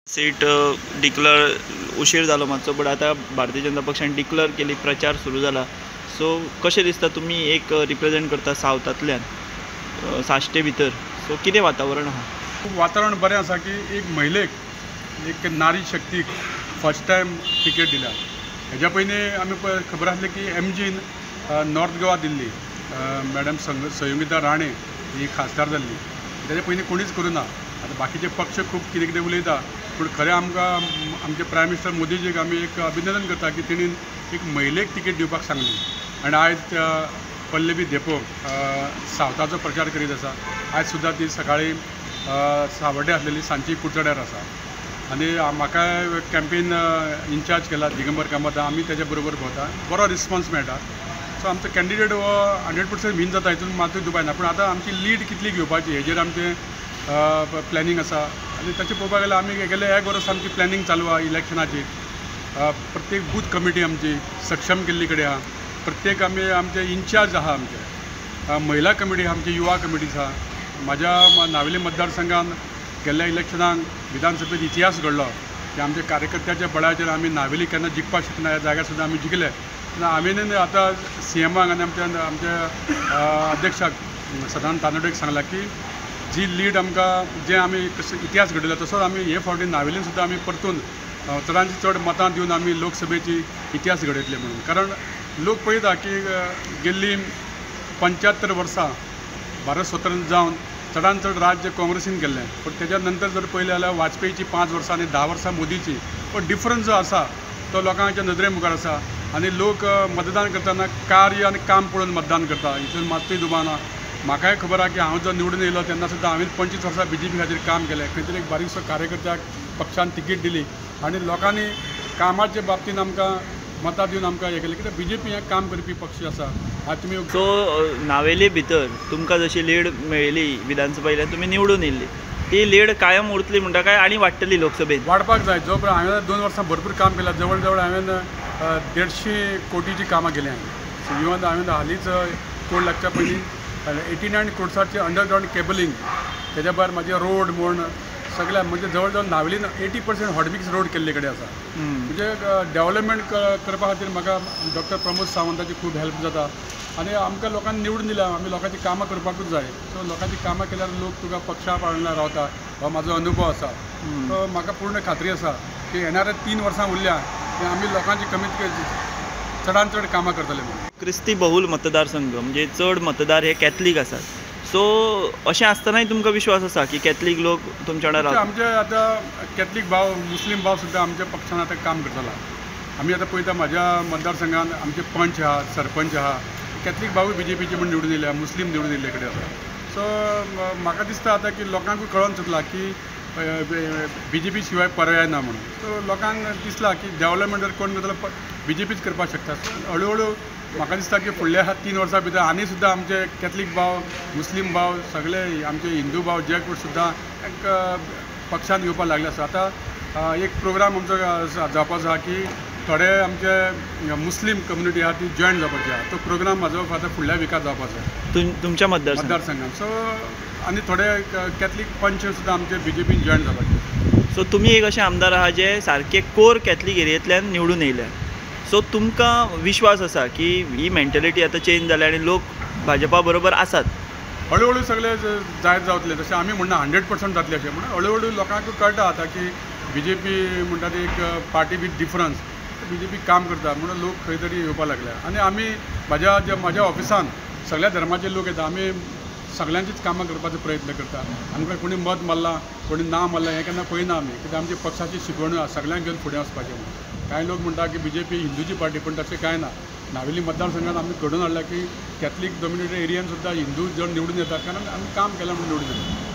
Seat declare उशीर जालो मातसो, बट आतां भारतीय जनता पक्षान डिक्लर केली, प्रचार सुरू जाला. सो कशें दिसता तुमी एक रिप्रेजेंट करता सावथांतल्यान साश्टे भितर, सो कितें वातावरण आहा? वातावरण बरें आसा की एक महिलेक, एक नारी शक्तीक फर्स्ट टायम टिकेट दिल्या. हेज्या पयलीं आमी खबर आसली की एमजीन नॉर्थ गोवा दिल्ली, मॅडम संयोगिता राणे ही खासदार जाल्ली, तेज्या पयलीं कोणीच करूं ना. आतां बाकीचे पक्ष खूब कितें कितें उलयता, पूण खरें आमकां आमचे प्रायम मिनिस्टर मोदीजीक आमी एक अभिनंदन करता की तेणीन एक महिलेक तिकेट दिवपाक सांगली. आनी आयज त्या पल्लवी धेंपो सावथाचो प्रचार करीत आसा. आयज सुद्दां ती सकाळी सावड्डे आसलेली, सांजची कुडचड्यार आसा. आनी म्हाका कॅम्पेन इन्चार्ज केला दिगंबर कामत, आमी तेज्या बरोबर भोंवता, बरो रिस्पोन्स मेळटा. सो आमचो कॅन्डिडेट हो 100% वीन जाता हितून मातूय दुबाय ना. पूण आतां आमची लीड कितली घेवपाची हेजेर आमचें प्लॅनिंग आसा. आनी तशें पळोवपाक गेल्यार आमी गेले एक वर्स आमची प्लॅनिंग चालू आहा इलेक्शनाची. प्रत्येक बूथ कमिटी आमची सक्षम केल्ली कडेन आहा, प्रत्येक आमी आमचे इन्चार्ज आहा, आमचे महिला कमिटी आहा, आमची युवा कमिटी आहा. म्हाज्या नावेली मतदारसंघान गेल्ल्या इलेक्शनाक विधानसभेत इतिहास घडलो की आमच्या कार्यकर्त्याच्या बळाचेर आमी नावेली केन्ना जिखपाक शकना ह्या जाग्यार सुद्दां आमी जिखले. आमी आतां सीएमाक आनी आमच्या आमच्या अध्यक्षाक सदानंद तानोडेक सांगलां की जी लीड आमकां जे आमी इतिहास घडयला तसोच आमी हे फावटी नावेलीन सुद्दां आमी परतून चडांत चड मतां दिवन आमी लोकसभेची इतिहास घडयतले म्हणून. कारण लोक पळयता की गेल्लीं 75 वर्सां भारत स्वतंत्र जावन चडांत चड राज्य काँग्रेसीन केल्लें, पूण तेज्या नंतर जर पळयलें जाल्यार वाजपेयीची 5 वर्सां आनी 10 वर्सां मोदीची, पण डिफरन्स जो आसा तो लोकांच्या नदरे मुखार आसा. आनी लोक मतदान करतना कार्य आनी काम पळोवन मतदान करता, हितून मात्तूय दुबाव ना. म्हाकाय खबर आहा की हांव जो निवडून येयलो तेन्ना सुद्दां हांवें 25 वर्सां बीजेपी खातीर काम केलें. खंय तरी एक बारीकसो कार्यकर्त्याक पक्षान तिकीट दिली आनी लोकांनी कामाचे बाबतीन आमकां मतां दिवन आमकां हें केलें, कित्याक बीजेपी हें काम करपी पक्ष आसा. आज तुमी सो नावेली भितर तुमकां जशी लीड मेळ्ळी विधानसभा इल्यान तुमी निवडून येयल्ली, ती लीड कायम उरतली म्हणटा काय आनी वाडटली लोकसभेत? वाडपाक जाय. जो पळय हांवें 2 वर्सां भरपूर काम केलां, जवळ जवळ हांवें 150 कोटीची कामां केली. हांवें इवन हांवें हालींच कोड लागच्या पयलीं 89 क्रोड्साचे अंडरग्रावंड केबलिंग, तेज्या भायर म्हाजे रोड म्हूण सगळ्या म्हणजे जवळ जवळ नावेलीन 80% हॉटमिक्स रोड केल्ले कडेन आसा. म्हणजे डेवलपमेंट करपा खातीर म्हाका डॉक्टर प्रमोद सावंताची खूब हेल्प जाता. आनी आमकां लोकांनी निवडून दिला, आमी लोकांची कामां करपाकूच जाय. सो लोकांची कामां केल्यार लोक तुका पक्षा पाळना रावता, हो म्हाजो अनुभव आसा. सो म्हाका पूर्ण खात्री आसा की येणाऱ्या 3 वर्सां उरल्या की आमी लोकांची कमीत कमी चडान चड कामां करतले म्हणून. क्रिस्ती बहुल मतदारसंघ म्हणजे चड मतदार हे कॅथलीक आसात, सो अशें आसतनाय तुमकां विश्वास आसा की कॅथलीक लोक तुमच्या वांगडा रावता? आमचे आतां कॅथलीक भाव, मुस्लीम भाव सुद्दां आमच्या पक्षान आतां काम करतला. आमी आतां पळयता म्हाज्या मतदारसंघान आमचे पंच आहा, सरपंच आहा, कॅथलीक भावूय बीजेपीचे म्हूण निवडून येयल्या, मुस्लीम निवडून येयल्ले कडेन आसा. सो म्हाका दिसता आतां की लोकांकूय कळोन चुकलां की बीजेपी शिवाय पर्याय ना म्हणून. सो लोकांक दिसलां की डेवलपमेंट जर कोण करतलो बीजेपीच करपाक शकता. सो हळू हळू म्हाका दिसता की फुडल्या 3 वर्सां भितर आनी सुद्दां आमचे कॅथलीक भाव, मुस्लीम भाव, सगळे आमचे हिंदू भाव जे कोण सुद्दां एक पक्षान येवपाक लागले आसा. आतां एक प्रोग्राम आमचो जावपाचो आहा की थोडे आमचे मुस्लीम कम्युनिटी आहा ती जॉयन जावपाची आहा. तो प्रोग्राम म्हाजो आतां फुडल्या विकात जावपाचो आहा तुमच्या मतदारसंघान. सो आनी थोडे कॅथलीक पंच सुद्दां आमचे बीजेपीन जॉयन जावपाचे. सो तुमी एक अशे आमदार आहा जे सारके कोर कॅथलीक एरियेंतल्यान निवडून येयल्या, सो तुमकां विश्वास आसा की ही मेंटेलिटी आतां चेंज जाल्या आनी लोक भाजपा बरोबर आसात? हळू हळू सगळे जायत जावतले, तशें आमी म्हणना 100% जातले अशें, म्हणून हळू हळू लोकांक कळटा आतां की बीजेपी म्हणटा ती एक पार्टी विथ डिफरन्स, बीजेपी काम करता म्हणून लोक खंय तरी येवपाक लागल्या. आनी आमी म्हाज्या ऑफिसान सगळ्या धर्माचे लोक येता, आमी सगळ्यांचीच कामां करपाचो प्रयत्न करता. आमकां कोणी मत मारलां कोणी ना मारलां हें केन्ना पळयना आमी, कित्याक आमची पक्षाची शिकवण सगळ्यांक घेवन फुडें वचपाचें म्हणून. कांय लोक म्हणटा की बीजेपी हिंदूची पार्टी, पूण तशें कांय ना. नावेली मतदारसंघात आमी घडोवन हाडला की कॅथलीक डॉमिनेटेड एरियान सुद्दां हिंदू जण निवडून येतात, कारण आमी काम केलां म्हणून निवडून येतात.